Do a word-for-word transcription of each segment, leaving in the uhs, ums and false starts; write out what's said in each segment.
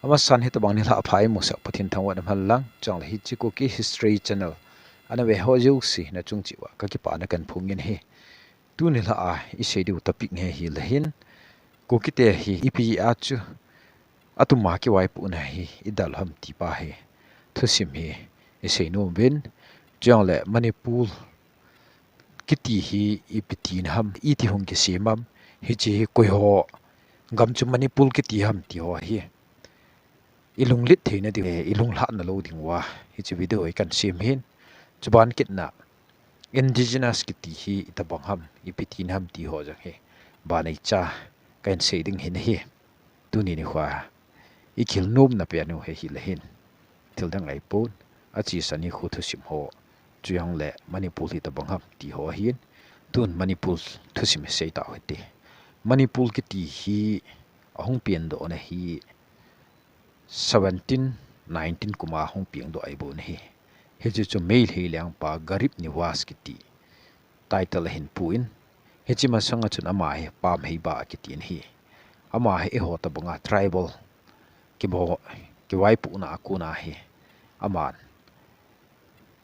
Amasan hitabang nilhah pha eimusah Pathen thangvahna um hen lang, chuleh hiche Kuki History Channel ana ve ho jouse nachung cheh uva kakipana kahin phongin ahi. Tuni nilhah a isei diu topic hi ahileh hin, Kukite hi ipi a chu atuma kivaipohna hi idel u ham ti pa hi thusim hi isei nom uvin, chuleh Manipur kiti hi ipi tina ham, iti hung kisem ham, hiche hi koiho gam chu Manipur kiti ham ti ho hi ilunglet theina diu, ilunglhahna lou diuva hiche video hi kahin sem ahin. Chuban kitna indigenous kiti hi itabang ham, ipi tina ham ti ho jong hi banei cha kahin sei ding ahin ahi. Tuni nikho a ikihil nomna pen u hi ahileh hin, thildang ahipon, achesa nikho thusim ho, chujongleh Manipur hi itabang ham ti ho ahin. Tun Manipur thusim isei tau hite. Manipur kiti hi ahung pendohna hi seventeen nineteen kum a hung pengdoh ahibou ahi. Hiche chu Meitei lengpa Gariba Nivas kiti title ahin pui. Hiche masanga chun ama hi Pamheiba akiti ahi. Ama hi eiho tabanga tribal kibo, kivaipohna a kona hi aman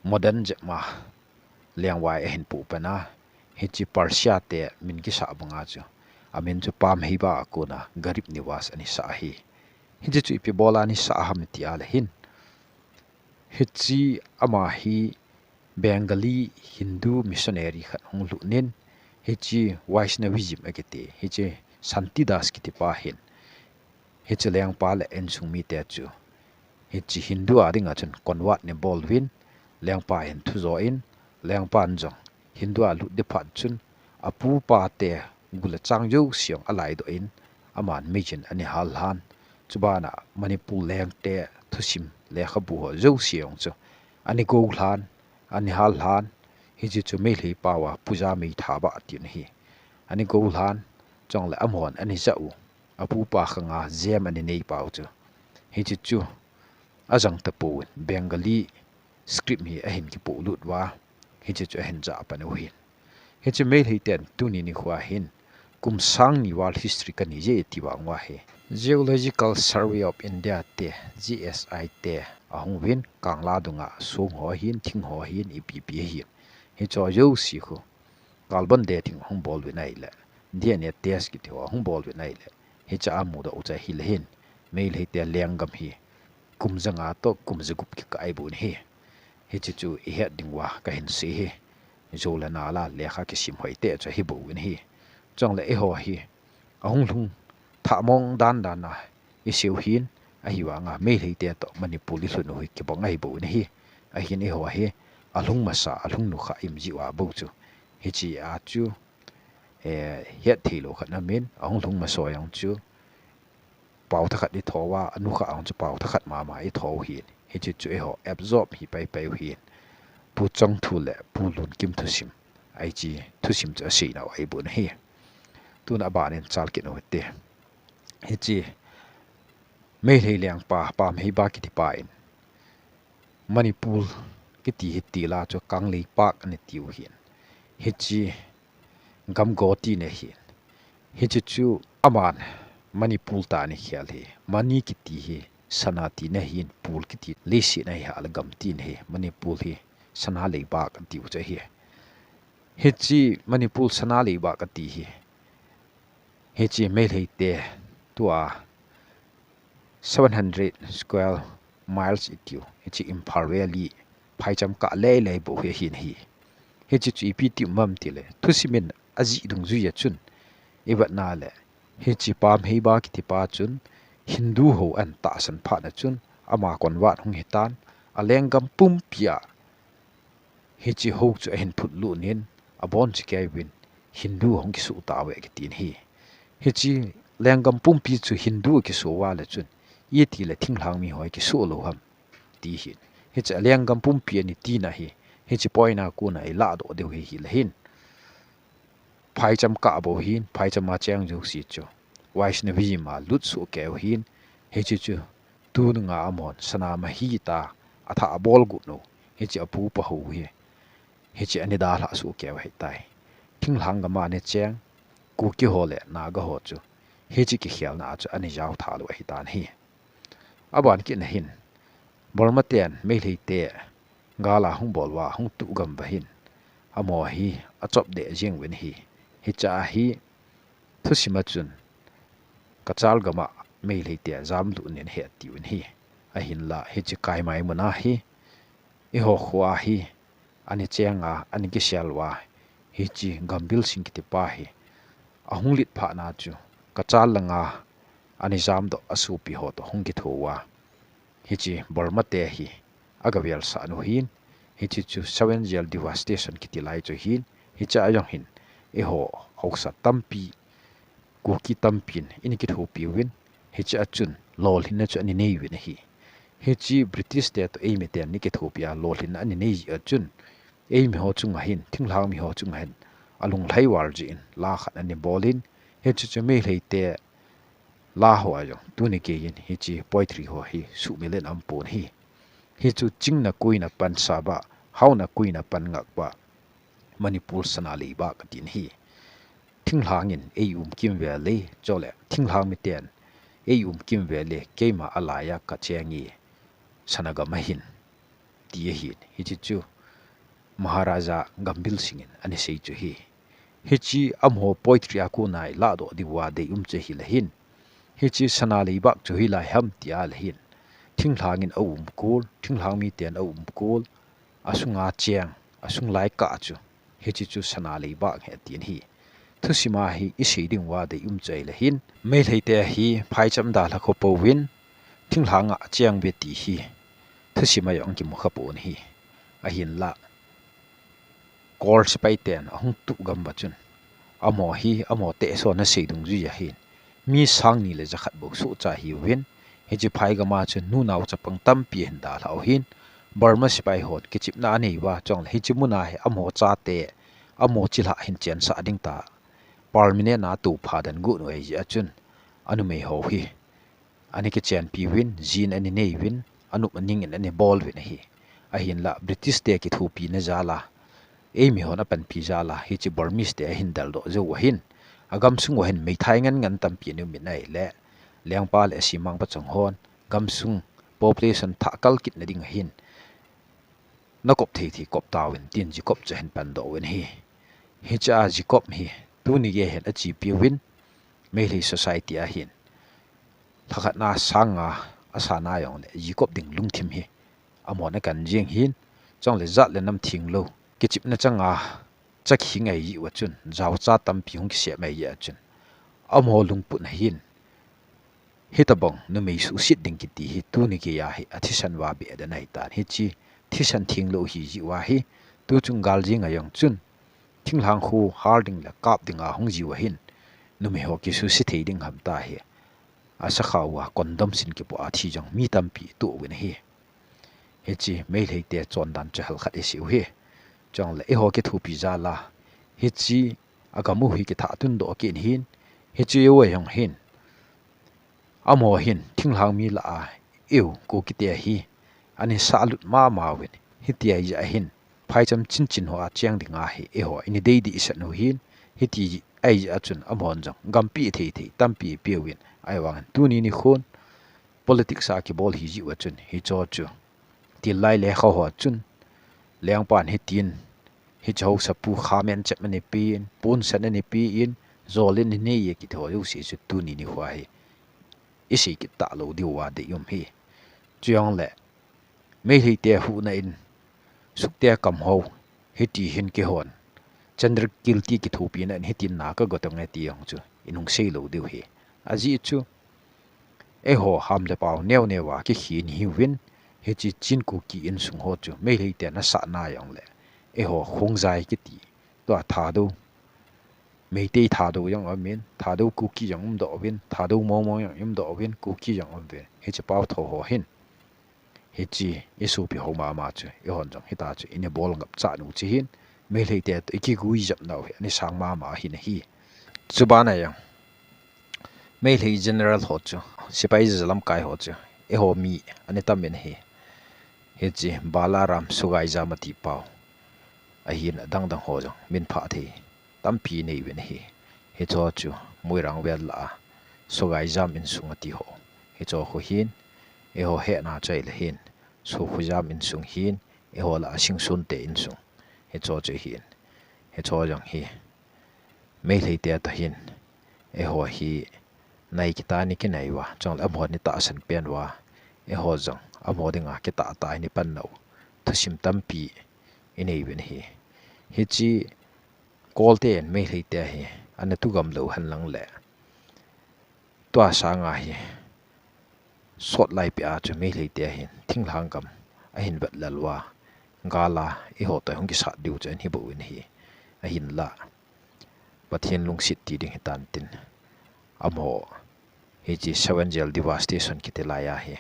modern jep ma lengvai ahin poh pan a, hiche Persia te min kisah banga chu amin chu Pamheiba a kona Gariba Nivas ana sah ahi. Hiche chu ipi bola ana sah ham ti a leh hin, hiche ama hi Bengali Hindu missionary khat hung lhun in, hiche Vaishnavism akiti, hiche Santidas kiti pa hin, hiche lengpa le insung mite chu hiche Hindu a dinga chun convert ana bol uvin, lengpa hin thu jo in, lengpan jong Hindu a lut ding phat chun apupa te gu le chang jouse jong alaidoh in, aman meijin ana hal lhan. Chubana Manipur lengte thusim lekhabu ho jouse jong chu ana go lhan, ana hal lhan. Hiche chu Meitei pao a puja meithaba ati ahi. Ana go lhan, chuleh amahon ana jah u, apupa khanga jem ana nei pau chu, hiche chu ajang tapon Bengali script hi ahin kipolut uva, hiche chu ahin jah pan u ahin. Hiche Meitei ten tuni nikho a hin kum sang ni world history kana nei je ti vang uva hi Geological Survey of India te, G S I te ahung uvin, kangla dunga song ho ahin, thing ho ahin, ipi ipi ahin, hiche jouse khu carbon dating ahung bol uvin ahileh, D N A test kiti ho ahung bol uvin ahileh, hiche a mudoh u chu ahileh hin, Meitei te lenggam hi kum janga toh kum jagup kikah ahibou ahi. Hiche chu ihet diuva kahin sei ahi. Jou le nal a lekha kisim hoi te chu ahibou ahi. Chuleh eiho hi ahung lhung thah mong dan dan a isei u ahin, ahivanga Meitei te toh Manipur ilhun u hi kibang ahibou ahi. Ahin eiho hi alhung masa, alhung nukhah imu jiu a bou chu, hiche a chu, eh, het thei lou khat aum in, ahung lhung masa jong chu pao thakhat itho uva, anukhah jong chu pao thakhat mama itho u ahin. Hiche chu eiho absorb hi pai pai u ahin. Pu Chongthu le Pu Lunkim thusim, hiche thusim chu asei nau ahibou ahi. Tun aban in chal kit u hite. Hiche Meitei lengpa Pamheiba kiti pa in Manipur kiti hi til a chu Kangleipak ana tiu ahin. Hiche gamgo tina ahin. Hiche chu aman Manipur tia ana khel ahi. Mani kiti hi sana tina ahin, Pur kiti leiset a hi hal gam tina ahi. Manipur hi sana leibak atiu chu ahi. Hiche Manipur sana leibak ati hi, hiche Meitei te tua seven hundred square miles itiu, hiche Imphal Valley phaicham kah lei lei bou hi ahin ahi. Hiche chu ipi ti um am tileh, thusim in ajih dungjui a chun, ivet na leh, hiche Pamheiba kiti pa chun Hindu ho ana tahsan phat na chun, ama convert hung hitan, alenggam pumpi a hiche ho chu ahin phutlut in, abon cheh kei uvin Hindu ahung kisoh tauve kiti ahi. Hiche lenggam pumpi chu Hindu akisoh uva leh chun, iti leh thinglhang mi ho akisoh lou ham ti ahin. Hiche alenggam pumpi ana tina hi, hiche point a kona ilah doh diu hi ahileh hin, phaicham kah bou ahin, phaicham a cheng jouse chu Vaishnavism a lut soh kei u ahin, hiche chu tunung a amahon sana mahi tia athah abol got u, hiche apupa ho hi, hiche ana dalhah soh kei u ahitai. Thinglhang gam a ana cheng Kuki ho le Naga ho chu hiche kikhelna a chu ana jao tha lou ahitan ahi. Aban kit na hin, Burma ten Meitei te gal a hung bol uva hung tuh gam uva hin, amaho hi achop deh jeng uvin ahi. Hiche a hi thusim a chun Kachal gam a Meitei te jamlut in ahi atiuvin ahi. Ahinlah hiche Kaimai mun a hi, eiho kho a hi, ana cheng a, ana kisel uva, hiche Gambhir Singh kiti pa hi ahung lit phat na chu, Kachal lang a ana jamdoh a sopi ho toh hung kitho uva, hiche Burma te hi aga velsah u ahin, hiche chu Seven Year Devastation kiti lai chu ahin, hiche a jong hin eiho haosa tampi, Kuki tampin ana kithopi uvin, hiche a chun lolhinna chu ana nei uvin ahi. Hiche British te toh eimi ten ana kithopi a lolhinna ana nei jeh a chun, eimi ho chunga hin, thinglhang mi ho chunga hin alunglhai val jeh in la khat ana bol in, hiche chu Meitei te la ho a jong tuni gei in hiche poetry ho hi suhmil in aum pon ahi. Hichu Chingna Kuina Pan Saba, Haona Kuina Pan Ngakba, Manipur Sana Leibak atin ahi. Thinglhang in eium kimvel e, chule thinglhang miten eium kimvel e, keima a lai a kacheng e, Sana gam a hin, ti ahin. Hiche chu Maharaja Gambhir Singh in ana sei chu ahi. Hiche amaho poetry a kona i ladoh diu a deium chu ahile hin, hiche Sana Leibak chu hoilai ham ti a le hin, thinglhang in aum kol, thinglhang miten aum kol, asunga cheng, asung lai kah chu, hiche chu Sana Leibak ahi atin ahi. Thusim a hi isei diu a deium chu ahile hin, Meitei te hi phaicham dalha kho pouvin, thinglhang a cheng uve ti hi thusim a jong kimu kha pon ahi. Ahinlah Kawl sepai ten ahung tuh gam uva chun, amaho hi, amaho te so ana sei dungjui ahin, mi sang ni le jakhat bou sohcha ahiuvin, hiche phai gam a chun nunao chapang tampi ahin dalhau ahin, Burma sepai hon kichepna anei uva, chule hiche mun a hi amaho chate, amaho chilhah ahin chensah ding ta, permanent a toupha dan got u ahi jeh a chun, anumei ho hi ana kichenpi uvin, jin ana nei uvin, anop aning in ana bol uvin ahi. Ahinlah British te kithopina jal a, eimi hon apanpi jal a, hiche Burmese te ahin deldoh jou u ahin, agamsung uva hin meithai ngen ngen tampi ana um in ahile, lengpa le asimang pachang hon, gamsung population thah kal kit na ding ahin, na kop thei thei kop tauvin, tin jikop chu ahin pandoh uvin ahi. Hiche a jikop hi tuni gei hin achepi uvin, Meitei society a hin, lhakhat na sang nga asa na jongle jikop ding lungthim hi amahon akan jing ahin, chule jat le nam thenglou, kichepna chang a, chakhi ngai jeh uva chun, jaocha tampi hung kisem ahi jeh a chun, amaho lungput a hin, hitobang numei suhset ding kiti hi tuni gei a hi athisan uva beh dan ahitan, hiche thisan thenglou ahi jeh uva hi, tuchung gal jing a jong chun, thinglhang khu hal ding le kap ding a hung jiu ahin, numei ho kisuhset thei ding ham tia hi, asakha uva condom sin kipoh a thi jong mi tampi atoh uvin ahi. Hiche Meitei te chondan chu hal khat isei u hi. Chule eiho kithopi jal a, hiche agam u hi kithah tundoh kit in ahin, hiche u a jong hin, amaho hin thinglhang mi lah a, eiho Kuki te hi ana sahlut mama uvin, hiti ahi jeh a hin, phaicham chin chin ho a cheng ding a hi eiho ana dei dehset u ahin, hiti ahi jeh a chun amahon jong gampi thei thei tampi apeuvin, ahivangin tuni nikhon politics a kibol ahi jeh uva chun, hicheho chu til lai lekha ho a chun, lengpan hitin, hiche haosapu khamen chep ana pen, ponsan ana pen, jol in anei e kiti ho jouse chu tuni nikho a hi isei kit talou diu a deium ahi. Chujongle Meitei te huhna in, Sukte kam ho, hiti hin keihon Chandrakirti kithopina in hitin na kagot u ahi ti jong chu inung sei lou diu ahi. Ajeh chu, eiho ham le pao neo neo a kikhen ihiuvin, hiche Chin Kuki insung ho chu Meitei ten asah na jongle, eiho Khongjai kiti, tua Thadou, Meitei Thadou jong umin, Thadou Kuki jong umdoh uvin, Thadou Mongmong jong umdoh uvin, Kuki jong um uvin, hiche pao tho ho hin, hiche isopi ho mama chu eihon jong hitia chu ina bol ngap chat u chu hin, Meitei te toh ikigui jep nau hi ana sang mama ahin ahi. Chuban a jong Meitei general ho chu, sepai jaja lamkai ho chu, eiho mi ana tam in ahi. Hiche Balaram Sogaijam ati pau, ahin adang dang ho jong minphah thei tampi nei uvin ahi. Hicheho chu Moirang vel lah a Sogaijam insung ati ho, hicheho khu hin, eiho hena chai le hin, Sokhujam insung hin, eiho la Singson te insung, hicho chu hin, hicho jong hi, Meitei te ta hin, eiho hi, nai kita ni kinai uva, chule amahon ni tahsan pen uva, eiho jong, amaho dinga kitah tah a ni pan nau, thusim tampi, inei uvin ahi. Hiche, Kol te in Meitei te hi, ana tugam lou hen lang le. Tua sanga hi, sot lai pia chu Meitei te hin, thinglhang gam, ahin vet lel uva, gal a, eiho toh hung kisat diu chu ahin hi bou in ahi, ahinla. Pathen lungset ti ding hitan tin. Amaho, hiche Seven Jail devastation kiti lai a hi,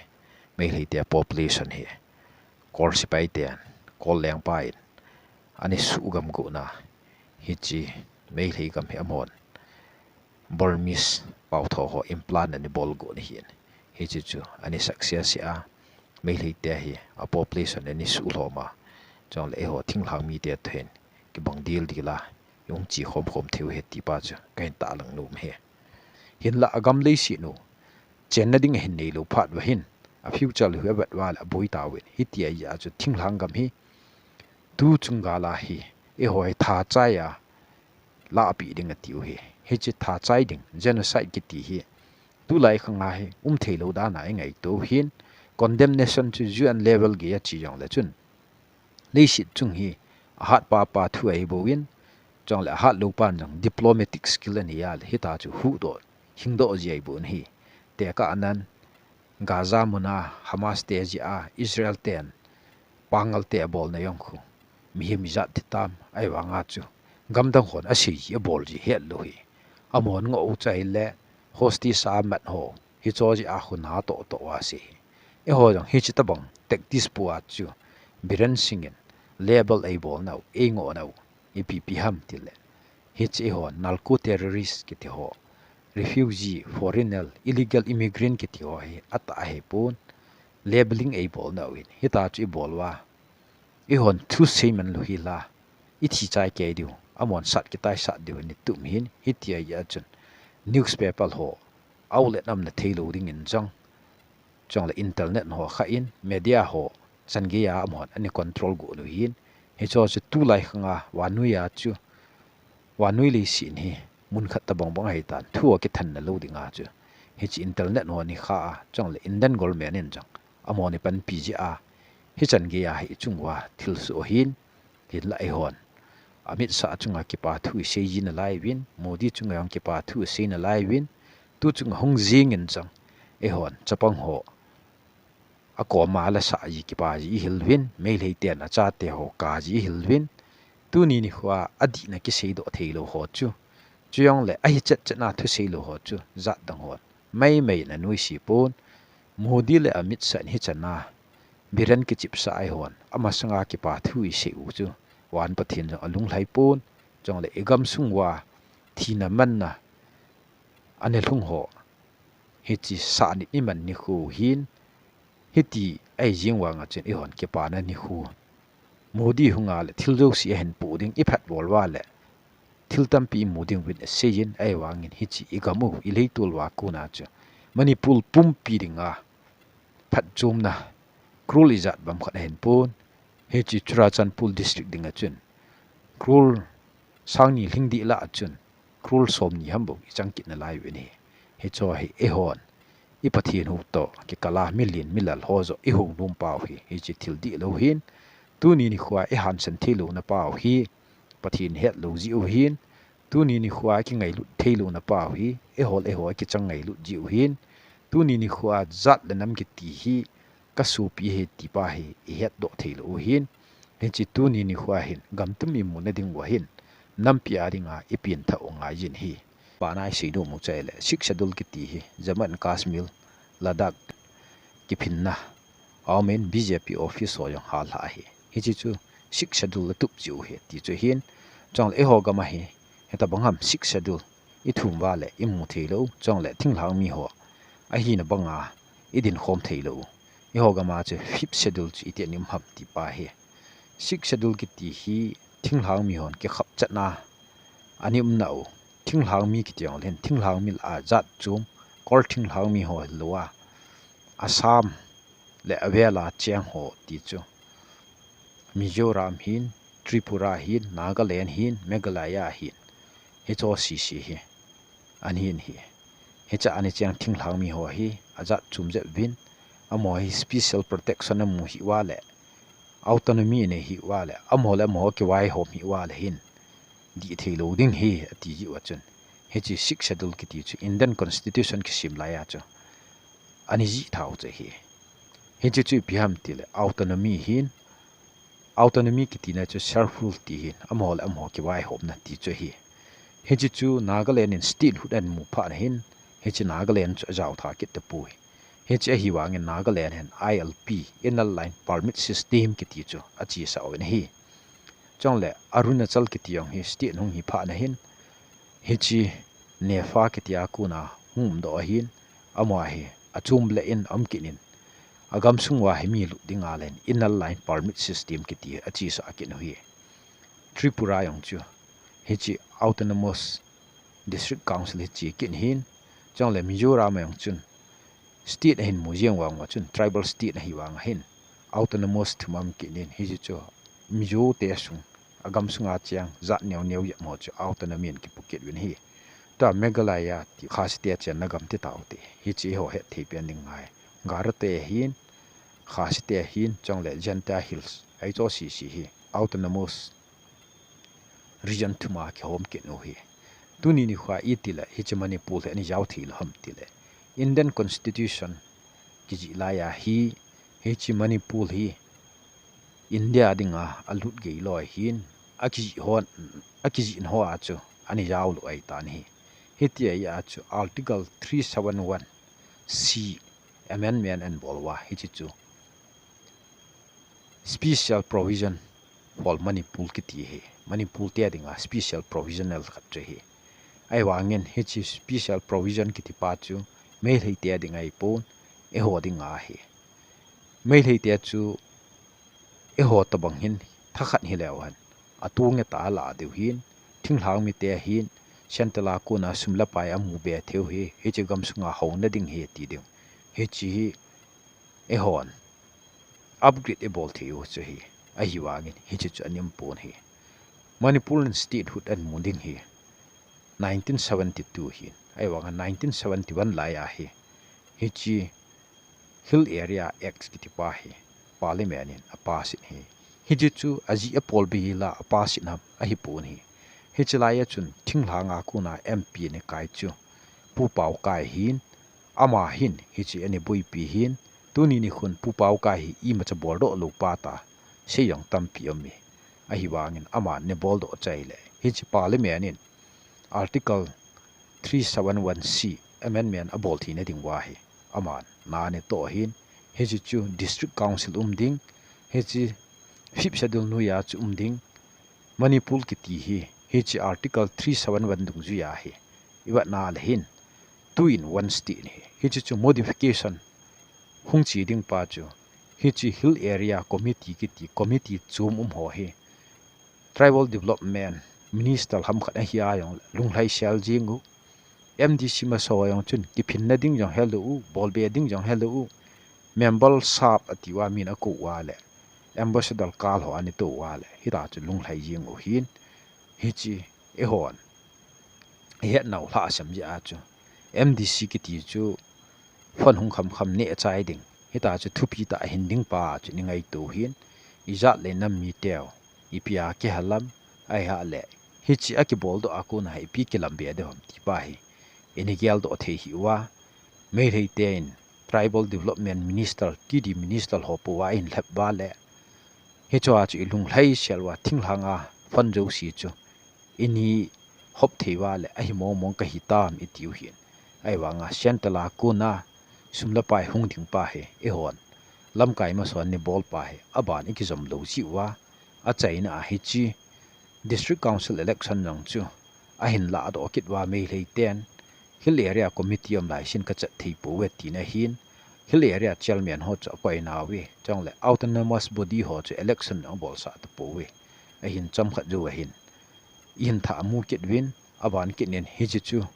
Meitei te population hi, Kol sepai ten, Kol lengpa in, ani suhgam got na, hiche Meitei gam hi amahon Burmese pautho ho implant ani bol got na hin. Hiche chu ani success a, Meitei te hi a population ani suhlhom a. Chule eiho thinglhang mite toh hin kibang dildil a, i hung chi khomkhom thei u ahi ti pa chu kahin tahlang nom e. Hinla agam leiset u chenna ding ahin neilou phat uva hin, a future u hi avet uva le aboi tauvin. Hitia chu thinglhang gam hi tuchung gal a hi, eiho hi thachai a, lahpeh ding atiu ahi. Hiche thachai ding, genocide kiti hi, tulai khang a hi, um theilou dan a ingaito u hin, condemnation chu U N level gei a che jongle chun, leiset chung hi, ahat papa thu ahi bouvin, chule ahat lou pan jong diplomatic skill anei a le, hitia chu huhdoh, hingdoh ji ahi bouvin ahi. Tekah nan, Gaza mun a Hamas te jeh a Israel ten pangal te abolna jong khu, mihem ijat thi tam, ahivang a chu gamdang hon asei ji abol ji hetlou ahi. Amahon ngoh u chu ahile hostage a mat ho, hicho jeh a khu natoh toh uva asei ahi. Eiho jong hiche tabang tactics pu a chu Biren Singh in level eibol nau, eingoh nau, ipi ipi ham tile, hiche eiho narco terrorist kiti ho, refugee, foreigner, illegal immigrant kiti ho hi atah ahipon, labeling eibol nau hin, hitia chu ibol uva, eihon thusei man lou hila, ithi chai kei diu, amahon sat kitai sat diu ani tum hin, hitia chun newspaper ho, outlet amna theilou dingin jong, chule internet ho kha in, media ho, chan gei a amahon ani control got u hin, hicho chu tulai khang a vannoi a chu, vannoi leiset hi, mun khat tabang bang ahitan, thu akithanna lou ding a chu, hiche internet ho ani kha a, chule Indian government in jong, amahon ani panpi jeh a, hichan gei a hi ichung uva thilsoh ahin, hinla eihon Amit Shah chunga kipa thu isei ji nalai uvin, Modi chunga jong kipa thu isei nalai uvin, tuchunga hung jingin jong, eihon chapang ho akoma la sah ji kipa ji ihil uvin, Meitei ten achate ho ka ji ihil uvin, tuni nikho a adihna kiseidoh theilou ho chu, chujongle ahi chet chet na thusei lou ho chu, jat dang hon maimai in anuisat pon, Modi le Amit Shah in hichan a Biren kichepsah a eihon, amasanga kipa thu isei u chu, van Pathen jong alunglhai pon, chule igamsung uva thina manna ana lhung ho, hiche sah nit iman nikho hin, hiti ahi jing vang a chun eihon kipana nikho, Modi hunga le thil jouse ahin poh ding iphat bol uva le, thil tampi imu ding uvin asei in, ahivangin hiche igam u, ileitol uva kona chu, Manipur pumpi dinga phatchomna, cruel ijat bang khat ahin pon, hiche Churachandpur district dinga chun, cruel sang ni lhing dih lah a chun, cruel som ni ham bou ichang kit nalai uvin ahi. Hicho hi eihon, i Pathen hu toh kikal a milen milal ho joh ihou nom pau hi, hiche thil dihlou hin, tuni nikho a ihansan theilou na pau hi, Pathen hetlou jeh u hin, tuni nikho a kingailut theilou na pau hi, eiho le eiho kichang ngailut jeh u hin, tuni nikho a jat le nam kiti hi, kasopi ahi ti pa hi ihetdoh theilou u hin, hiche tuni nikho a hin, gam tum imu na ding uva hin, nampi a dinga ipen thah u ngai jin ahi. Bana isei nom u chu ahile, Sixth Schedule kiti hi, Jammu and Kashmir, Ladakh, kiphinna, aum in B J P office ho jong hallhah ahi. Hiche chu Sixth Schedule atup jeh u ahi ti chu ahin, chule eiho gam a hi, hitabang ham Sixth Schedule ithum uva le imu theilou, chule thinglhang mi ho ahina banga idin khom theilou. Eiho gam a chu Fifth Schedule chu iti ani um ham ti pa ahi. Sixth Schedule kiti hi thinglhang mi hon kikhapchatna ani umna u. Thinglhang mi kiti jongle hin, thinglhang mi lah a jat chom, Kol thinglhang mi ho hilou a, Assam, le avel a cheng ho ti chu Mizoram hin, Tripura hin, Nagaland hin, Meghalaya hin, hicho sese hi ahin hi. Hiche a ana cheng thinglhang mi ho hi ajat chom jep uvin, amaho hi special protection amu hih uva le, autonomy anei hih uva le, amaho le amaho kivaihom hih uva le hin dih thei lou ding ahi ati jeh uva chun, hiche Sixth Schedule kiti chu Indian Constitution kisem lai a chu ana jih thau chu ahi. Hiche chu ipi ham ti le, autonomy hin, autonomy kiti na chu self rule ti hin, amaho le amaho kivaihomna ti chu ahi. Hiche chu Nagaland in statehood ahin mu phat na hin, hiche Nagaland chu ajao tha kit tapoi. Hiche ahi vangin Nagaland hin I L P, Inner Line Permit System kiti chu achesa uvin ahi. Chule Arunachal kiti jong hi state hung hi phat na hin, hiche NEFA kiti a kona hung um doh ahin, amaho hi achom le in aum kit in, agamsung uva hi mi lut ding a le hin Inner Line Permit System kiti achesa kit u ahi. Tripura jong chu hiche Autonomous District Council hi che kit in, chule Mizoram jong chun state ahin mu jeng vang uva chun tribal state ahi vang a hin autonomous thum aum kit in, hiche chu Mizo te sung agamsung a cheng jat neo neo jep ho chu autonomy in kipu kit uvin ahi. Tua Meghalaya ti Khasi te chenna gam ti tau te, hiche eiho het thei pen ding ngai. Garo te hin, Khasi te hin, chule Jaintia Hills, hicho sese hi autonomous region thum a kihom kit u ahi. Tuni nikho a iti le hiche Manipur hi ana jao thei lou ham ti le, Indian Constitution kijih lai a hi, hiche Manipur hi India dinga alut gei loi hin, akijih ho, akijih ho a chu ana jao lou ahi tan ahi. Hiti a chu Article three seven one C amendment ana bol uva, hiche chu special provision for Manipur kiti ahi. Manipur te dinga special provisional khat chu ahi. Ahivangin hiche special provision kiti pa chu Meitei te ding ahipon, eiho dinga ahi. Meitei te chu eiho tobang hin thakhat hileu hen, atong e ta alah diu hin, thinglhang mite hin, central a kona sum le pai amu be theiu hi, hiche gamsunga houna ding ahi ti diu. Hiche hi eihon upgrade ibol theiu chu ahi. Ahivangin hiche chu ana um pon ahi. Manipur in statehood ana mu ding hi nineteen seventy-two hin, ahivanga nineteen seventy-one lai a hi, hiche Hill Area Act kiti pa hi Parliament in apass in ahi. Hiche chu ajih apol bei la apass in ham ahipon ahi. Hiche lai a chun thinglhang a kona M P ana kai chu Pu Paokai ahin, ama hin hiche ana boipi ahin, tuni nikhon Pu Paokai hi imacha boldoh lou pa ta sei jong tampi aum e. Ahivangin aman ana boldoh chai le, hiche Parliament in Article three seven one C amendment abol theina ding uva hi aman na ana toh ahin, hiche chu District Council um ding, hiche Fifth Schedule noiya chu um ding, Manipur kiti hi, hiche Article three seven one dungjuiya hi ivet na le hin, two in one state ahi. Hiche chu modification hung che ding pa chu, hiche Hill Area Committee kiti committee chom um ho hi Tribal Development Minister ham khat ahi a jong lunglhai sel jing u, M D C masa ho jong chun kiphinna ding jong helou u, bolbe ding jong helou u, member sap ati uva min akou uva le, ambassador kal ho ana tou uva le, hita chu lunglhai jing u ahin, hiche eihon ihet nau lhasam jeh a chu M D C kiti chu fund hung kham kham neh chai ding, hita chu thupi tah a hin ding pa chu ana ngaito u ahin, ijat le nam miteu ipi a kiha lam, ahi a le, hiche akiboldoh a kona hi ipi kilam be ding ham ti pa hi ana geldoh thei hih uva, Meitei te in Tribal Development Minister, T D Minister ho pou a ahin lhep uva le, hichea chu ilunglhai sel uva thinglhang a fund jouse chu ini hop thei uva le, ahi mong mong kahi tam iti u ahin. Ahivanga central a kona sum le pai hung ding pa hi eihon lamkai masa a ana bol pa hi aban ikijom lou jeh uva, achaina a hiche District Council election jong chu ahin ladoh kit uva, Meitei ten Hill Area Committee um lai sin kachat thei pouve tina ahin, Hill Area Chairman ho chu akoi nauve, chule Autonomous Body ho chu election jong abolsah tapouve. Ahin chomkhat jou ahin, ihin thah amu kit uvin, aban kit in hiche chu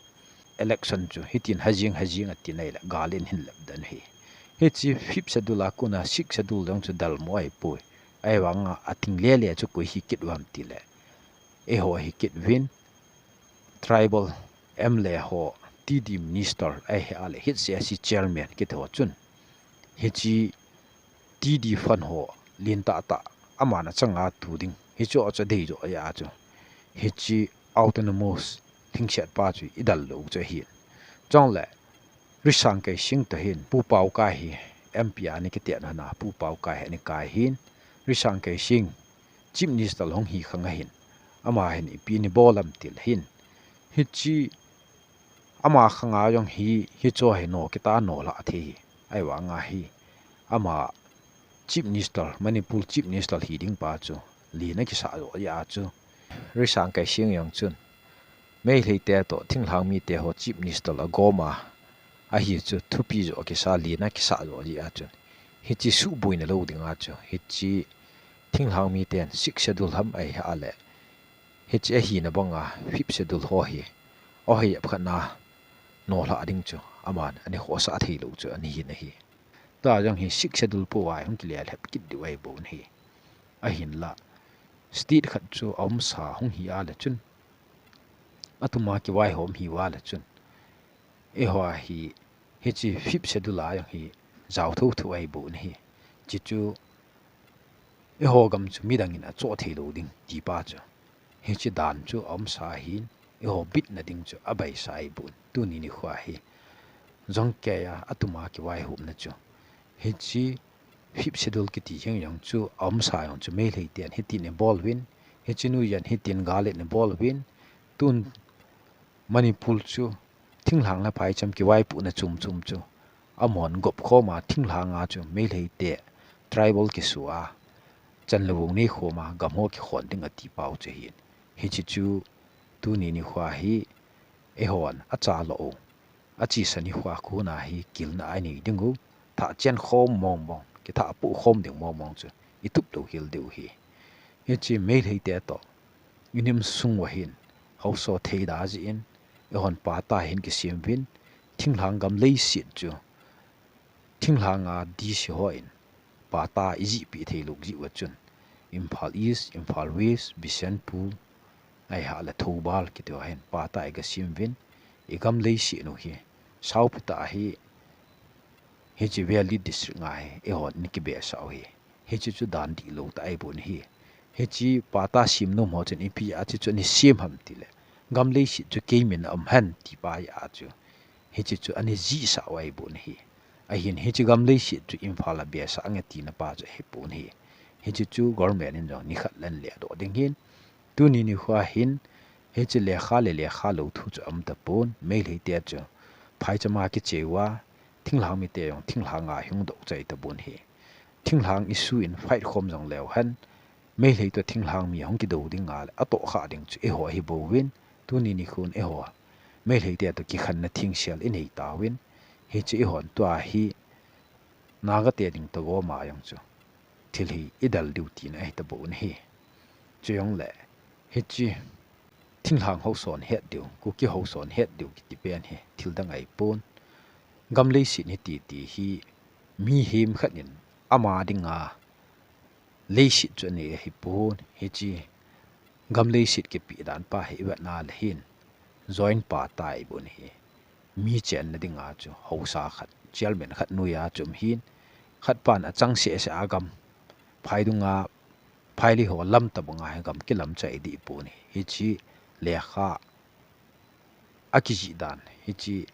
election chu hitin hajing hajing ati nai le gal in hin lep den ahi. Hiche fifth schedule a kona sixth schedule jong chu dalmo ahipoi. Ahivanga ating lele chu koi hi kit uvam tile, eiho hi kit uvin, tribal M L A ho, T D minister ahi a le H C S C chairman kiti ho chun, hiche T D fund ho lentah tah aman achanga tu ding, hichu achu adei joh ahi a chu, hiche autonomous lhingset pa chu idal lou chu ahin. Chule Risang Keishing toh hin Pu Paokai hi M P a ana kitet hon a, Pu Paokai hi ana kai hin, Risang Keishing Chief Minister hung hi khang ahin, ama hin ipi ana bol ham tile hin, hiche ama khanga jong hi, hichu hi no kita no lha thei hi. Ahivanga hi ama Chief Minister, Manipur Chief Minister hi ding pa chu len akisah joh ahi a chu, Risang Keishing jong chun Meitei te toh thinglhang mite ho Chief Minister agom a, ahi chu thupi joh akisa, len akisah joh ahi a chun, hiche suhboina lou dinga chu hiche thinglhang miten sixth schedule ham ahi a le, hiche ahina banga fifth schedule ho hi ahi apkhat na no lha ding chu aman ana khohsah thei lou chu ana hin ahi. Tua jong hi sixth schedule pou a hung kile lhep kit diu ahibou ahi. Ahinla state khat chu aumsa hung hi a le chun, atuma kivaihom hi uva le chun, eiho hi, hiche fifth schedule a jong hi jao thotho ahibou ahi. Hiche chu eiho gam chu midang in achoh thei lou ding ti pa chu, hiche dan chu aumsa ahin, eiho bitna ding chu abaisa ahibou. Tuni nikho hi jong kei a atuma kivaihomna chu, hiche fifth schedule kiti jeng jong chu aumsa jong chu Meitei ten hitin ana bol uvin, hiche noiya hitin gal ana bol uvin, tun Manipur chu thinglhang le phaicham kivaipohna chom chom chu amahon gop khom a, thinglhang a chu Meitei te tribal kisu a, chan le vang nei khom a, gam ho kikhon ding ati pau chu ahin. Hiche chu tuni nikho hi eihon acha lou u, achesa nikho kona hi kilna anei ding u, thah chen khom mong mong, kithah poh khom ding mong mong chu itup lou hel diu ahi. Hiche Meitei te toh inim sung uva hin haosa thei da jeh in, eihon patta hin kisem uvin, thinglhang gam leiset chu thinglhang a D C ho in patta ijih peh thei lou jeh uva chun, Imphal East, Imphal West, Bishnupur, ahi a le Thoubal kiti ho hin patta iga sem uvin, igam leiset u hi saopi tah a hi, hiche Valley District nga hi eihon ana kibesah u ahi. Hiche chu dan dihlou tah ahibou ahi. Hiche patta sem nom ho chun ipi a hiche chu ana sem ham tile, gam leiset chu kei min a um hen ti pa ahi a chu, hiche chu ana jihsah u ahibou ahi. Ahin hiche gam leiset chu Imphal a besah ange tina pa chu ahipon ahi. Hiche chu government in jong nikhat le ana ledoh ding ahin, tuni nikho hin hiche lekha le lekha lou thu chu aum tapon, Meitei te chu phaicham a kiche uva, thinglhang mite jong thinglhang a hung doh chai tapon ahi. Thinglhang issue in fight khom jong leu hen, Meitei toh thinglhang mi hung kidou ding a le atohkhah ding chu eiho ahibouvin, tuni nikhon eiho Meitei te toh kikhenna thengsel inei tauvin, hiche eihon tua hi Naga te ding toh gom a jong chu thil hi idel diu tina ahi tabou ahi. Chujongle hiche thinglhang haosa hon het diu, Kuki haosa hon het diu kiti pen hi thil dang ahipon. Gam leiset hi titi hi mihem khat in ama dinga leiset chu anei ahipon, hiche gam leiset kipeh dan pa hi ivet na le hin joint patta ahibou ahi. Mi chenna dinga chu haosa khat, chairman khat noiya chu um ahin, khat pan achang seh seh a gam phai dunga, phai lei ho lam tabanga hi gam kilam chai dih pon ahi. Hiche lekha akijih dan, hiche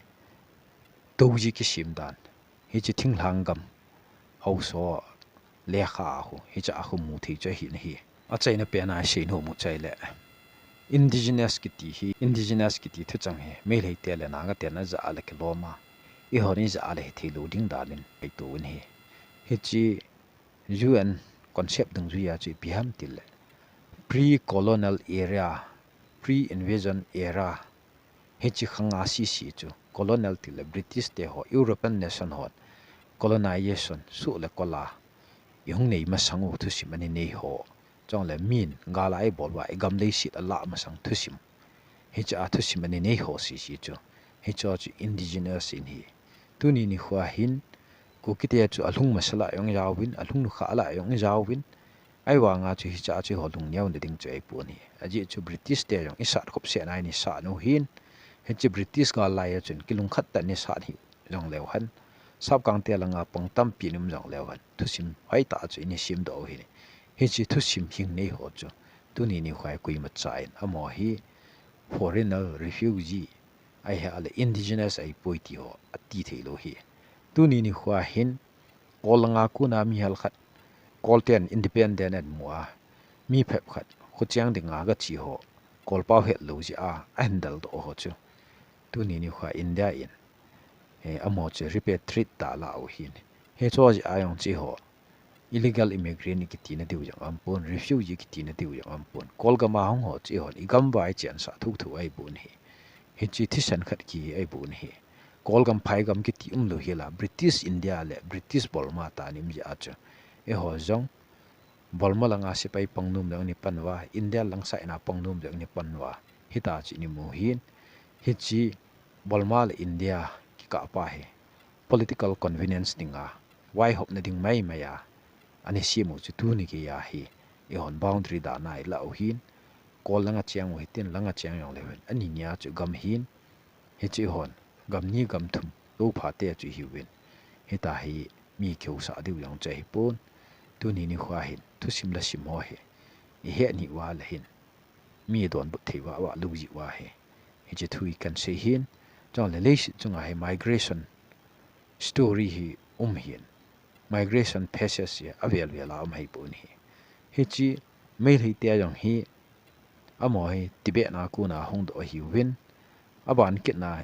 touji kisem dan, hiche thinglhang gam haosa lekha a khu, hiche a khu mu thei chu ahi nahi. Achaina pen a isei nom u chai le, indigenous kiti hi, indigenous kiti thuchang hi Meitei te le Naga ten aja le kilom a, eihon ija le hithei lou ding dan in ahitou ahi. Hiche U N concept dungjuiya chu ipi ham tile, pre-colonial era, pre-invasion era, hiche khanga sese chu colonial tile British te ho, European nation hon colonization, suh le kol a ihung nei masang u thusim ana nei ho, chule min gal a ibol uva igam leiset alah masang thusim, hiche a thusim ana nei ho sese chu, hiche chu indigenous in ahi. Tuni nikho hin Kukite chu alhung masa lah jong ijauvin, alhung nukha lah jong ijauvin, ahivanga chu hiche a chu eiho lungneo nading chu ahipon ahi. Ajeh chu British te jong isat khop seh nai ni sat nu hin, hiche British gal lai a chun kilungkhat tah in isat hih jongleu hen, sapkangte langa pang tampi in um jongleu hen, thusim hoitah chu ini simdoh u ahi. Hiche thusim hing nei ho chu tuni nikho a koimacha in amaho hi foreigner, refugee, ahileh indigenous ahipoi ti ho ati theilou ahi. Tuni nikho a hin, Kol langa kona mi hal khat, Kol ten independent ahin mu a, mi phabep khat, khocheng dinga gache ho, Kolpau hetlou jeh a, ahin daldoh ho chu tuni nikho a India in, eh, amaho chu repatriate dalha u ahin. Hiche jeh a jong hiche ho illegal immigrant ikiti nadiu jong aumpon, refugee ikiti nadiu jong aumpon. Kol gam a hung ho hiche hon igam uva ichensah thotho ahibou ahi. Hiche thisan khat kihi ahibou ahi. Kol gam phai gam kiti umlou hel a, British India le British Burma tia um jeh a chu, eiho jong Burma langa sepai pang nom jong ini pan uva, India lang side a pang nom jong ini pan uva, hitia chu ini mu ahin. Hiche Burma le India kikah pa hi political convenience dinga, vaihopna ding maimai a ana sem u chu tuni geiya hi eihon boundary dan a ilah u ahin. Kol langa cheng u hitin, langa cheng jongleu hen, ani nia chu gam ahin. Hiche eihon gam ni gam thum lou phat te chu ihiuvin, hitia hi mi kihousa diu jong chu ahipon. Tuni nikho a hin thusim la sim ho hi ihet ni uva leh hin, mi donbut thei vah vah lou jeh uva hi, hiche thu hi kahin sei ahin. Chule leiset chunga hi migration story hi um ahin, migration phases hi avel vel a um ahipon ahi. Hiche Meitei te jong hi, amaho hi Tibet a kona hungdoh ahiuvin, aban kit na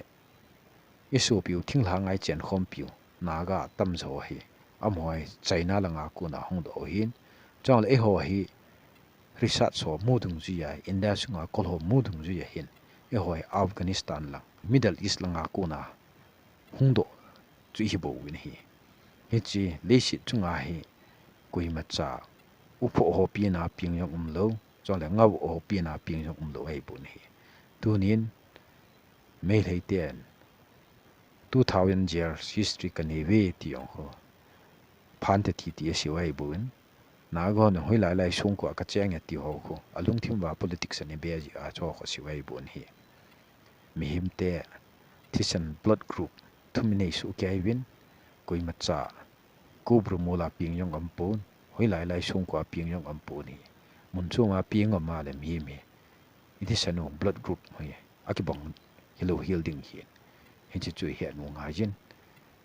isopiu thinglhang a ichenkhompiu Naga atamjo hi, amaho hi China langa kona hungdoh u ahin. Chule eiho hi research ho mu dungjuiya, India sunga Kol ho mu dungjuiya hin, eiho hi Afghanistan lang, Middle East langa kona hungdoh chu ihibouvin ahi. Hiche leiset chunga hi koimacha uphoh ho pena peng jong umlou, chule ngavoh ho pena peng jong umlou ahibou ahi. Tunin Meitei ten two thousand years history kanei uve ti jong khu phante thi ti asei u ahibouvin, Naga hon hoilai lai songkho a kacheng e ti ho khu alungthim uva politics ana be jeh a chu khu asei u ahibouvin ahi. Mihemte thisan blood group thum inei soh kei uvin, koimacha Kubru mol a peng jong aumpon, hoilai lai songkho a peng jong aumpon ahi. Mun chom a peng um a leh mihem hi ithisan u blood group hi akibang hilou hel ding ahin, hiche chu ihet u angaiyin.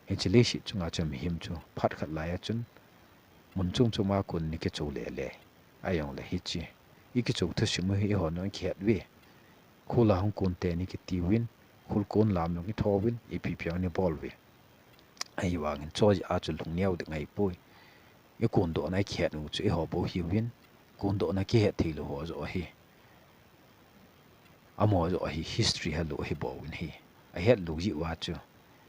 Hiche leiset chunga chu mihem chu phat khat laiya chun mun chom chom a kon ana kichou lele, ahijongleh hiche ikichou thusim u hi eihon jong ikihet uve. Khul a hung kon ten ikiti uvin, khul kon lam jong itho uvin, ipi pi jong ibol uve. Ahivangin chu jeh a chu lungneo ding ahipoi. Ikondohna ikihet u chu eiho bou ahiuvin, kondohna kihet theilou ho joh hi, amaho joh hi history helou ahibouvin ahi. Ahetlou jeh uva chu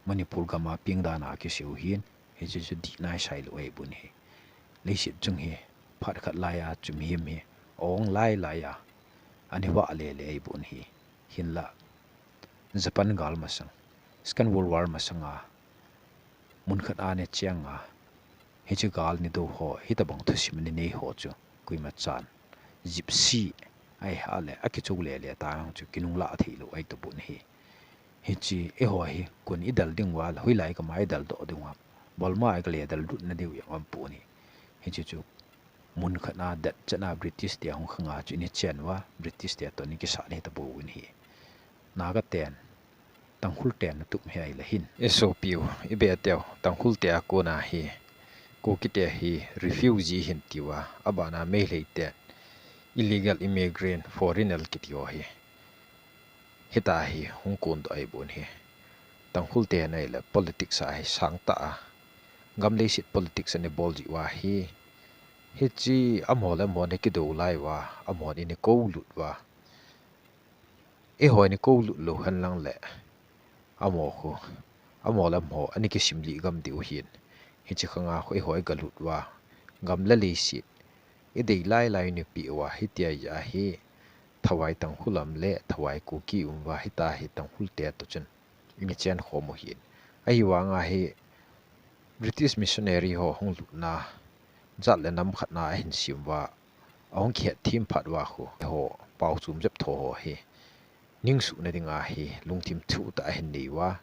Manipur gam a peng dan a kisei u ahin, hiche chu dihna isai lou ahibouvin ahi. Leiset chung hi phat khat laiya chu mihem hi aong lai laiya ana vah lele ahibouvin ahi. Hinlah Japan gal masang, Second World War masanga mun khat a ana cheng a, hiche gal ana dou ho, hitobang thusim ana nei ho chu koimachan Gypsy ahileh akichou lele tah jong chu kinunglah theilou ahitobou ahi. Hiche eiho hi kon idal ding uva leh hoilai gam a idaldoh ding uva, Burma a ikale dallut nadiu jong aumpon ahi. Hiche chu mun khat a datchet a British te ahung khang a chu ina chen uva, British te toh ana kisat hitabouvin ahi. Naga ten, Tangkhul ten atup hi ahileh hin, isopiu, ibeteu Tangkhul te a kona hi Kuki te hi refugee ahin tiu a, abana Meitei ten illegal immigrant, foreigner kiti ho hi hitia hi hung kondoh ahibouvin ahi. Tangkhul te hin ahileh politics a hi sangtah a, gam leiset politics ana bol jeh uva hi, hiche amaho le amaho ana kidou lai uva, amahon ana koulut uva, eihon ikoulut lou henlang leh, amaho khu, amaho le amaho ana kisimlih gam diu ahin, hiche khang a khu eiho igalut uva, gam le leiset idei lai lai ina peh uva, hitia hi Thawai Tangkhul um le Thawai Kuki um uva, hitia hi Tangkhul te toh chun ina chenkhom u ahin. Ahivanga hi British missionary ho hung lutna, jat le nam khatna ahin sem uva, ahung kihet them phat uva khu, eiho pao chom jep tho ho hi ning suhna dinga hi lungthim thuh tah ahin nei uva.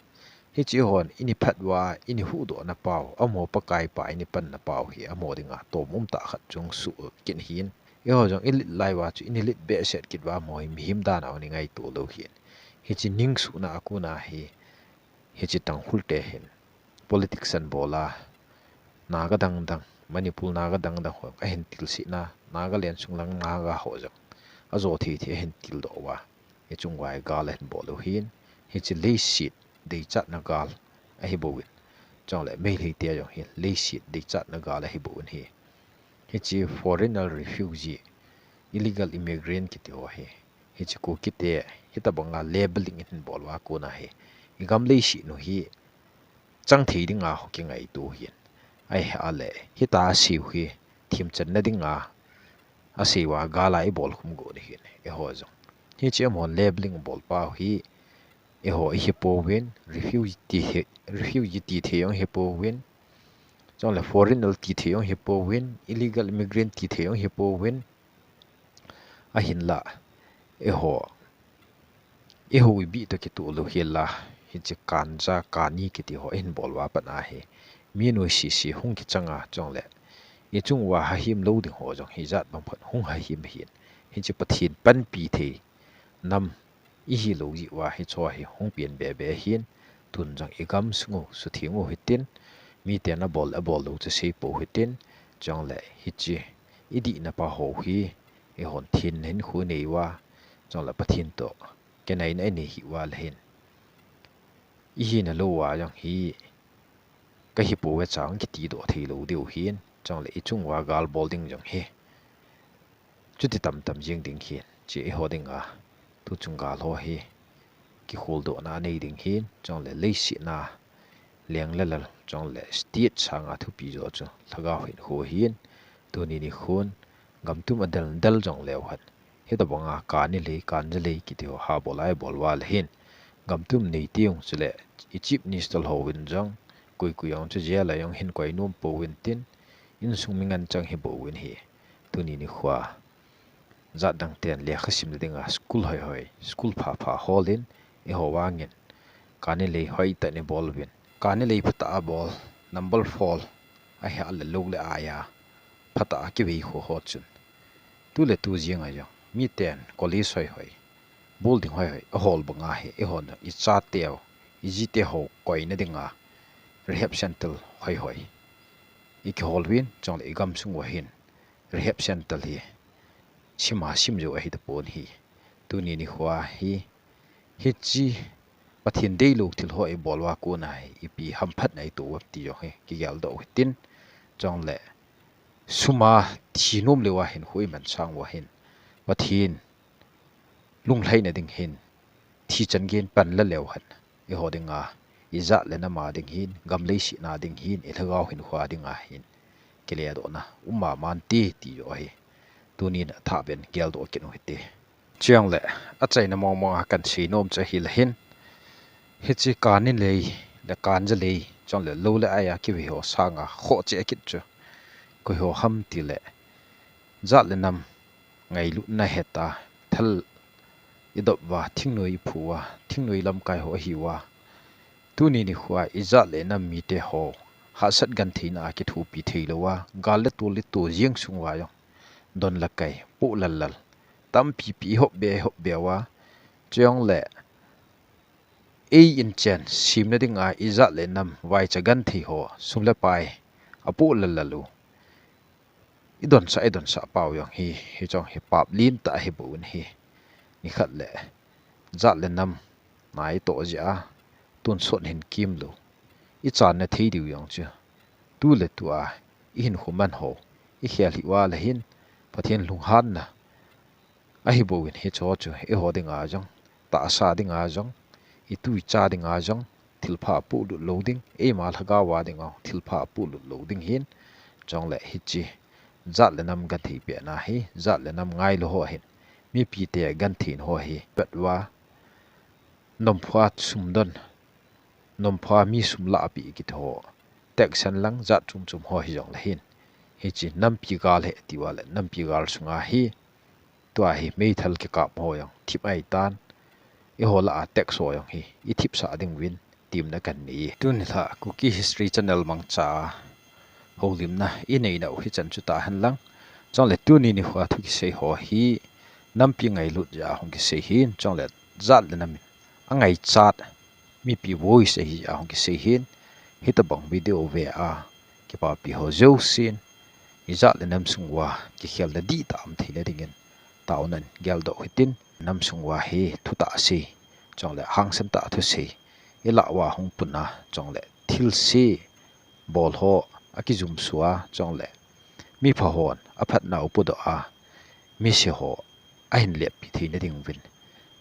Hiche hon ini phat uva, ini huhdohna pao, amaho Pakai pa ini panna pao hi, amaho dinga tom um tah khat chu suh kit ahin. Eiho jong ilet lai uva chu, ini let behseh kit uva, amaho hi mihem dan a hung ngaito lou ahin. Hiche ning suhna a kona hi, hiche Tangkhul te hin politics ahin bol a, Naga dang dang, Manipur Naga dang dang ho ahin tilsehna, Nagaland sung lang Naga ho jong ajo thei thei ahin tildoh uva, hiche chunga hi gal ahin bol u ahin, hiche leiset deichatna gal ahi bouvin. Chule Meitei te jong hi leiset deichatna gal ahi bouvin ahi. Hiche foreigner refugee, illegal immigrant kiti ho hi, hiche Kuki te hitabanga labeling ihin bol uva kona hi, igam leiset u hi chang thei dinga hung kingaito ahin. Ahile, hitia asei u hi themchanna dinga asei uva gal a ibol khum got u ahin, eiho jong. Hiche amahon labeling abol pau hi, eiho ihi pouvin, refugee ti hi, refugee ti thei jong ihi pouvin, chule foreigner ti thei jong ihi pouvin, illegal immigrant ti thei jong ihi pouvin. Ahinla, eiho, eiho ibih toh kitoh lou hel a, hiche kanja, kani kiti ho ihin bol uva pat ahi. Mi noise se hung kichang a, chule ichung uva hahem lou ding ho jong hi jat bang phat hung hahem ahin. Hiche Pathen panpi thei nam ihi lou jeh uva hiche hi hung pen be be ahin, tun jong igam sung u sutheng u hitin, miten abol, abol lou chu sei pou hitin, chule hiche idihna pa ho hi, eihon thenna hinkho inei uva, chule Pathen toh kinaina inei hih uva le hin, ihina lou uva jong hi, kahi pouve chang kiti doh thei lou diu ahin, chule ichung uva gal bol ding jong hi chuti tamtam jeng ding ahin, hiche eiho dinga tuchung gal ho hi kikholdohna nei ding ahin, chule leiset a leng le lal, chule state sanga thupi joh chu lhagao hinkho ahin, tuni nikhon gamtum adel del jong leu hen, hitabanga kani lei, kanja lei kiti ho ha bol a ibol uva le hin, gamtum nei teng chule i Chief Minister hovin jong, koi koi jong chu jail a jong hin koi nom pouvin tin, insung mi ngen chang hi bouvin ahi. Tuni nikhoa jat dang ten lekha simna dinga school hoi hoi, school pha pha holin, eiho vangin kani lei hoitah in ibol uvin. Kani lei phatah a bol, number four, ahile lou le aia phatah a kivei ho ho chun, tu le tu jeng a jong miten college hoi hoi, building hoi hoi ahol banga hi, eihon jong ichateu, ijiteu ho koina dinga rehab center hoi hoi ikihol uvin, chule igamsung uva hin rehab center hi sima sim jou ahi tapon ahi. Tuni nikhoa hi, hiche Pathen deilou thil ho ibol uva kona hi ipi hamphatna ito uvam ti jong hi kigeldoh u hitin, chule sum a thi nom leuva hinkho imansah uva hin, Pathen lunglhaina ding hin, thi chan gei in pan la leu hen, eiho dinga, ijat le nam a ding hin, gam leiset a ding hin, ilhagao hinkhoa dinga hin kiledohna um mama inte ti joh hi tunin athah beh in geldoh kit u hite. Chuleh, achaina mong mong a kahin sei nom chu ahile hin, hiche kani lei le kanja lei, chule lou le aia kivei ho sanga khoh cheh kit chu koi ho ham tileh, jat le nam ngailutna heta, thal idop uva, thingnoi iphu uva, thingnoi lamkai ho ahiuva, tuni nikhoa ijat le nam mite ho hahsat gentheina a kithopi theilouva, gal le tol ito jeng sung uva jong don le kai poh lal lal tampi pi ihop be ihop be uva, chujongleh ei inchen semna dinga ijat le nam vaicha genthei ho sum le pai apoh lal lal u idonsah, idonsah pau jong hi, hiche jong hi pap lentah ahibou in ahi. Nikhat leh jat le nam nai toh jeh a tonsot hin kimlou ichanna thei diu jong chu tu le tua ihinkho man ho ikhel hih uva le hin Pathen lunghanna ahibou in hiche ho chu eiho dinga jong, tahsa dinga jong, itu icha dinga jong thilpha apohlut lou ding, eima lhagao a dinga thilpha apohlut lou ding hin, chujongleh hiche jat le nam genthei pehna hi, jat le nam ngailou ho hin, mipite genthei ho hi, pet uva, nomphua sum don, nomphua mi sum lahpeh kiti ho, tax henlang jat chom chom ho hijongle hin, hiche nampi gal hi atiuva le nampi gal sunga hi, tua hi meithal kikap ho jong thip ahitan, eiho lah a tax ho jong hi ithipsah ding uvin temna kanei e. Tuni lha Kuki History Channel mangcha a houlimna inei nau hichan chu tahen lang. Chule tuni nikho thu kisei ho hi nampi ngailut jeh a hung kisei hin, chule jat le nam in angaichat mipi voice ahi jeh a hung kisei hin, hitobang video ve a kipapi ho jousen, ijat le nam sung uva kikhelna dihtah um theina dingin taona in geldoh hitin. Nam sung uva hi thutah sei, chule hangsan tah thusei ilah uva hung pun a, chule thilse bol ho akijumso a, chule mipha hon aphatnau podoh a, mise ho ahin leppi theina ding uvin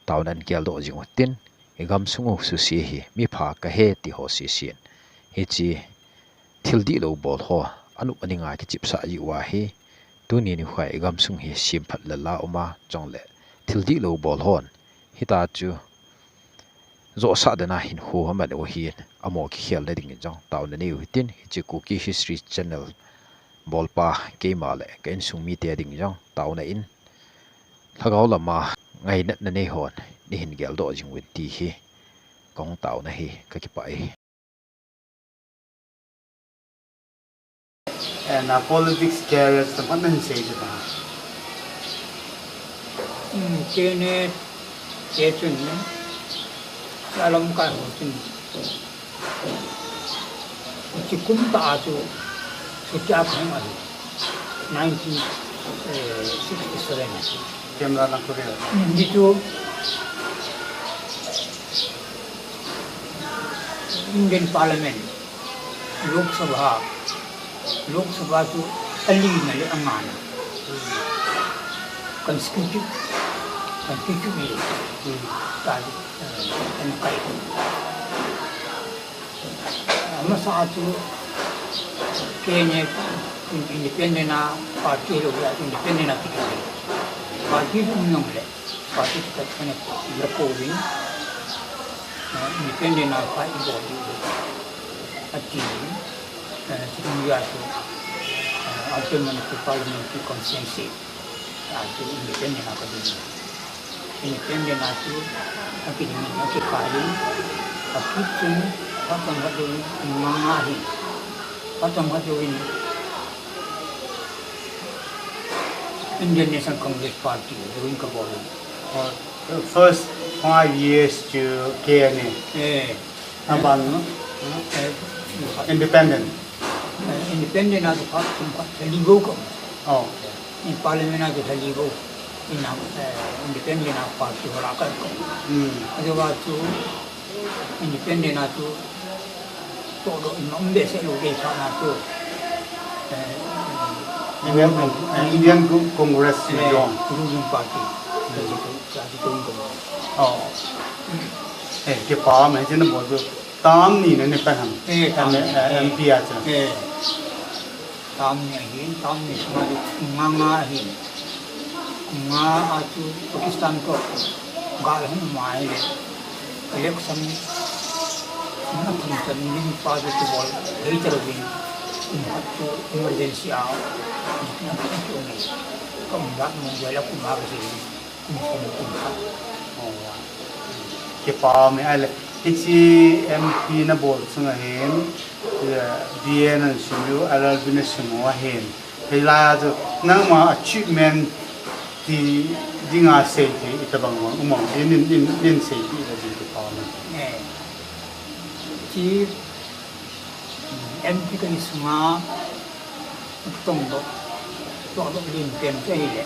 taona in geldoh jing utin, igamsung u suse hi mipha kahi ti ho sesen, hiche thil dihlou bol ho anop aninga kichipsah jeh uva hi, tuni nikho a igamsung hi semphat lala um a, chule thil dihlou bol hon hitia chu johsah dena hinkho aman u hin, amaho kikhelna dingin jong taona nei u hitin, hiche Kuki History Channel bolpa keima le ka insung mite ding jong taona in, lhagao lama ngainatna nei hon neihin geldoh jing uvin ti hi kahung taona hi, kakipah e. And, uh, politics career, so what does it say to that? Hmm, kei ni, kei chun ni, alam kai ho chun. Hiche kum tah a chu, chutia kahung ahi. Nineteen, eh, sixty-seven. Camera lang ko rin. Hmm, dito, Indian Parliament, Lok Sabha, Lok Sabha chu alina le angana. Constitutive, constitutive, hmm, ta, eh, kan kai. Amasa a chu K N F independent a party lo ya independent a kiti. Party chu um jong le. Party chu ka chana la ko vin, ah, independent a fight bol ding ati, ah, chu ya chu, ah, Autonomous Parliamentary Constituency, ah, chu independent a ka ding. Independent a chu, a kiding, a kikai ding, a kichun, a tong ha ding, nga nga hi, a tong ha ding, Indian National Congress Party, join kabol. For the first five years to K N A. Eh. Aban, eh, independent. Eh, independent a tu khat, kum khat, thali go ko. Oh. In parliament a tu thali go. In, eh, independent a party ho la ka ko. Hmm. Ado ba tu independent a tu Todo in um behseh lou ding sa na chu. Eh, Indian Con-, eh, Indian Con-, Congress eh, join. Ruling party. Hmm. Kaji ko, kaji ko ko. Oh. Eh, kipa me jin bo jo. Term ni ne ne pa ham. Eh, term ni. Eh, M P a cha. Eh. Term ni ahin, term ni sunga chu nga nga ahin. Nga a chu Pakistan toh gal hung um a ahile election na thum chan ding pa chu kibol thei talouvin kum khat chu emergency a na thum chu um e. Ka um dan mun jeh a kum a ka sei. Kum som kum khat. Oh, wow. Kipa me ahile. Hiche M P na bol chunga hin, eh, B A na sim u, L L B na sim u ahin. Hilai a chu nangma achievement ti dinga sei thei itobang bang um am, nin, nin, nin sei thei le ding kipa me. Eh. Hiche M P ka hi sunga tong doh, doh doh lim pen chu ahile.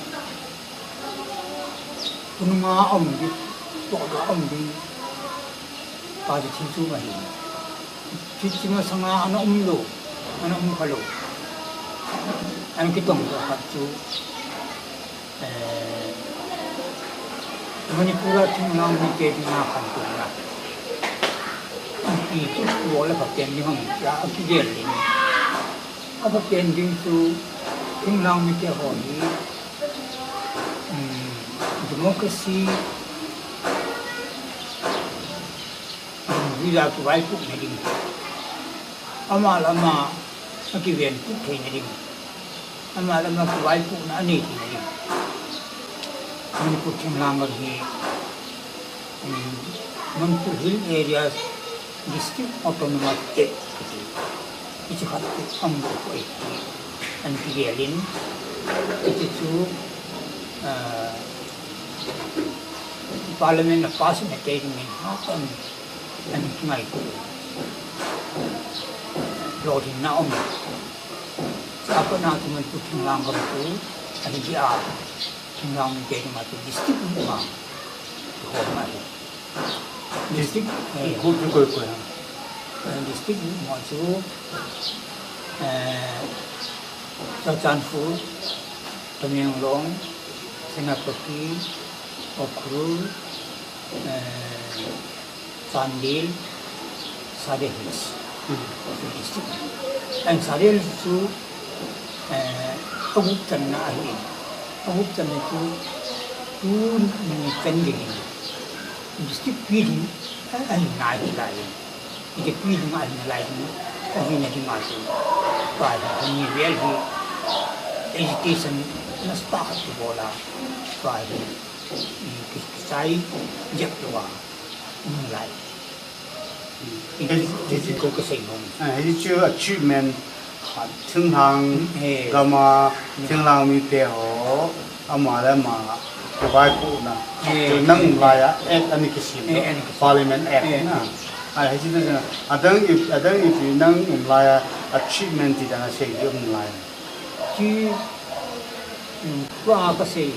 Tunga um ding, toh a um ding, pa chu thil chu ahi. Thil chu masanga ana um lou, ana um kha lou. Ana kitong doh khat chu, eh, Manipur a thinglhang mite dinga khantouna. Ipi chu bol le phapen ding ham tia akigel ding. Aphapen ding chu thinglhang mite ho hi Um, democracy, um, visa kivaipohna ding. Ama le ama akiven kit theina ding, ama le ama kivaipohna anei theina ding. Manipur thinglhang gam hi, um, Manipur Hill Areas District Autonomous Act kiti, hiche khat chu aum kit e ti ana kigel in, hiche chu, ah, Parliament a pass na kei ding in ha kan ana kingaito. Lolhinna aum e. Chua pat na chu Manipur thinglhang gam chu ahi dia, thinglhang mite dinga chu district group ma kihom ahi. District, eh, group chu koi koi ham? Eh, district group ma chu, eh, Churachandpur, Tamenglong, Senapati, Ukhrul, eh, Chandel, Sadar Hills. Hmm. District. And Sadar Hills chu, eh, agroup channa ahi. Agroup channa chu, tuni chan gei hin district pi ding, eh, ahi nalai. Hiche pi ding ahi nalai ding, ahina dinga chu, tua hi tuni vel hi agitation nasatah khat kibol a, tua hi, i, ki, kichai jep louva um lai. Hiche, hiche chu ka, ka sei nom. Ah, hiche chu achievement, ah, thinglhang, eh, gam a, eh, thinglhang mite ho, ama le ama kivaipohna. Eh, chu nang um lai a, act ana kisem, eh, ana kisem. Parliament Act, eh, na. Ah, hiche chu, adang i, adang ipi nang um lai a, achievement ti dan a sei ding um lai. Chu, um, tua ka sei.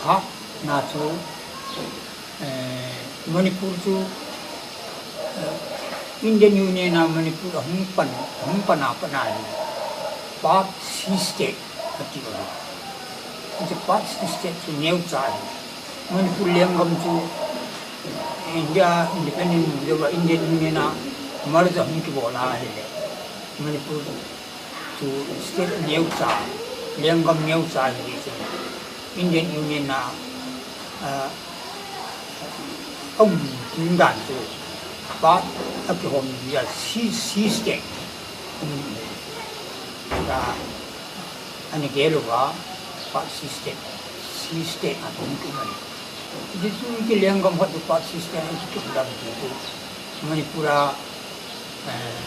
Phat na chu, eh, Manipur chu, eh, Indian Union a Manipur ahung pan, ahung pan a pat na hi Part C state ati u ahi. Hiche Part C state chu neocha ahi. Manipur lenggam chu India independent hung jou a Indian Union a merge ahung kibol a ahile Manipur chu state neocha, lenggam neocha ahi jeh chun Indian Union a, ah, aum dan chu part akihom jeh a C, C state. Um, ta, ana gel uva, Part C state, C state a hung kium ahi. Hiche chu hiche lenggam khat chu Part C state a hung kium dan chu Manipur a, eh,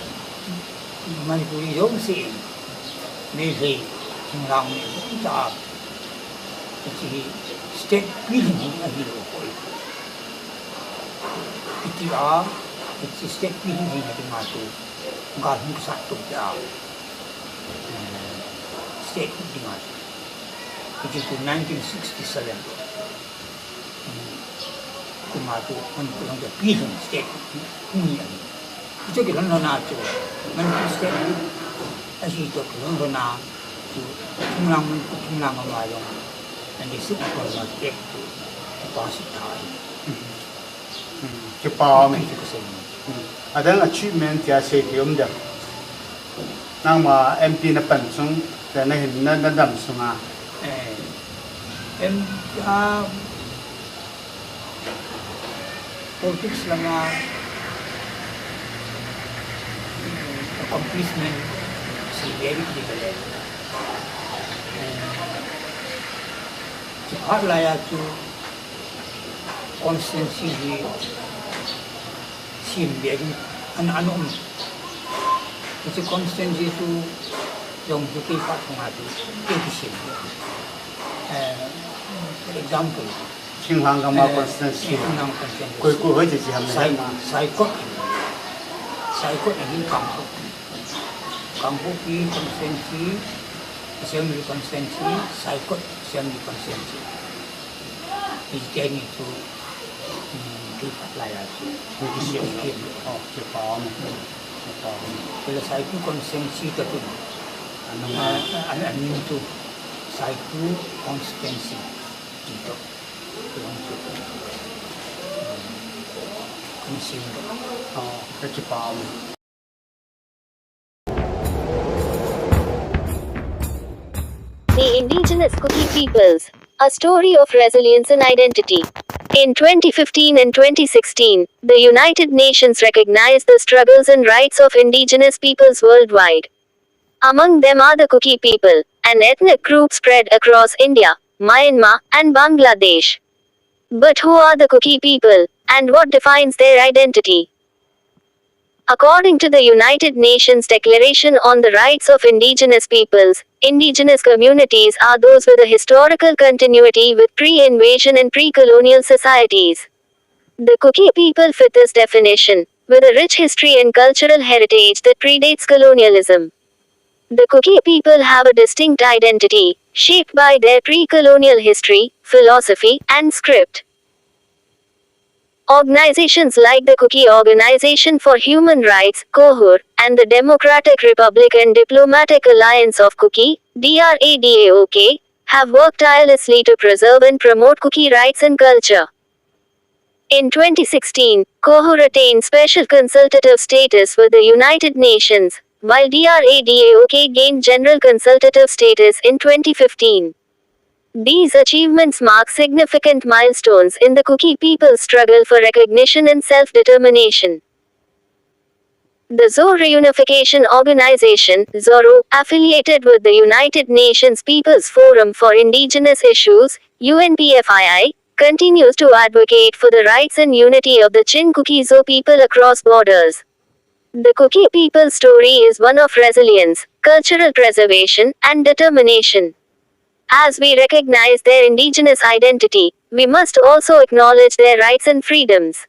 Manipuri jouse in, Meitei, thinglhang mi, ta, hiche hi state pi ding hi ahilou koi. Hitia, hiche state pi ding hina dinga chu, gal hung kisat tou tia, eh, state dinga chu. Hiche chu nineteen sixty-seven. Kum a chu Manipur hung kipi hin state hung hi ahi. Hichu kilhon lhon a chu Manipur state ahi toh kilhon lhon a chu thinglhang Manipur thinglhang ama jong and the sixth Autonomous Act chu kipa sih tha ahi. Hmm, kipa um e. Hichu kasei nom. Hmm. Adang achievement tia sei thei um dem? Nangma M P na pan sung, te na hin na, na dam sunga. Eh, em, ah, politics lama, eh, accomplishment sei ding ti le. Eh, chu phat laiya chu constituency hi sem be ding ana, ana um. Hiche constituency chu jong chu kei phat sunga chu kei kisem. Eh, for example, thinglhang gam a, eh, constituency. Thinglhang constituency. Koi, koi hoiche chi ham na Sai, Saikot. Saikot ahin Kangpokpi. Kangpokpi constituency, Assembly constituency, Saikot Assembly constituency. Hiche ni chu, um, kei phat laiya chu. Kei kisem. Kei kisem. Oh, kipa um e. Kipa um e. Chule Saikot constituency toh chu. Anung a. Ah, ah, amin chu Saikot constituency ti toh. Ti jong chu. Um, constituency toh. Oh, ka kipa um e. The indigenous Kuki peoples, a story of resilience and identity. In twenty fifteen and twenty sixteen, the United Nations recognized the struggles and rights of indigenous peoples worldwide. Among them are the Kuki people, an ethnic group spread across India, Myanmar, and Bangladesh. But who are the Kuki people, and what defines their identity? According to the United Nations Declaration on the Rights of Indigenous Peoples, indigenous communities are those with a historical continuity with pre-invasion and pre-colonial societies. The Kuki people fit this definition, with a rich history and cultural heritage that predates colonialism. The Kuki people have a distinct identity, shaped by their pre-colonial history, philosophy, and script. Organizations like the Kuki Organization for Human Rights, KOHUR, and the Democratic Republic and Diplomatic Alliance of Kuki, DRADAOK, have worked tirelessly to preserve and promote Kuki rights and culture. In twenty sixteen, KOHUR attained special consultative status with the United Nations, while DRADAOK gained general consultative status in twenty fifteen. These achievements mark significant milestones in the Kuki people's struggle for recognition and self-determination. The Zou Reunification Organization, ZORO, affiliated with the United Nations People's Forum for Indigenous Issues, UNPFII, continues to advocate for the rights and unity of the Chin Kuki Zo people across borders. The Kuki people's story is one of resilience, cultural preservation, and determination. As we recognize their indigenous identity, we must also acknowledge their rights and freedoms.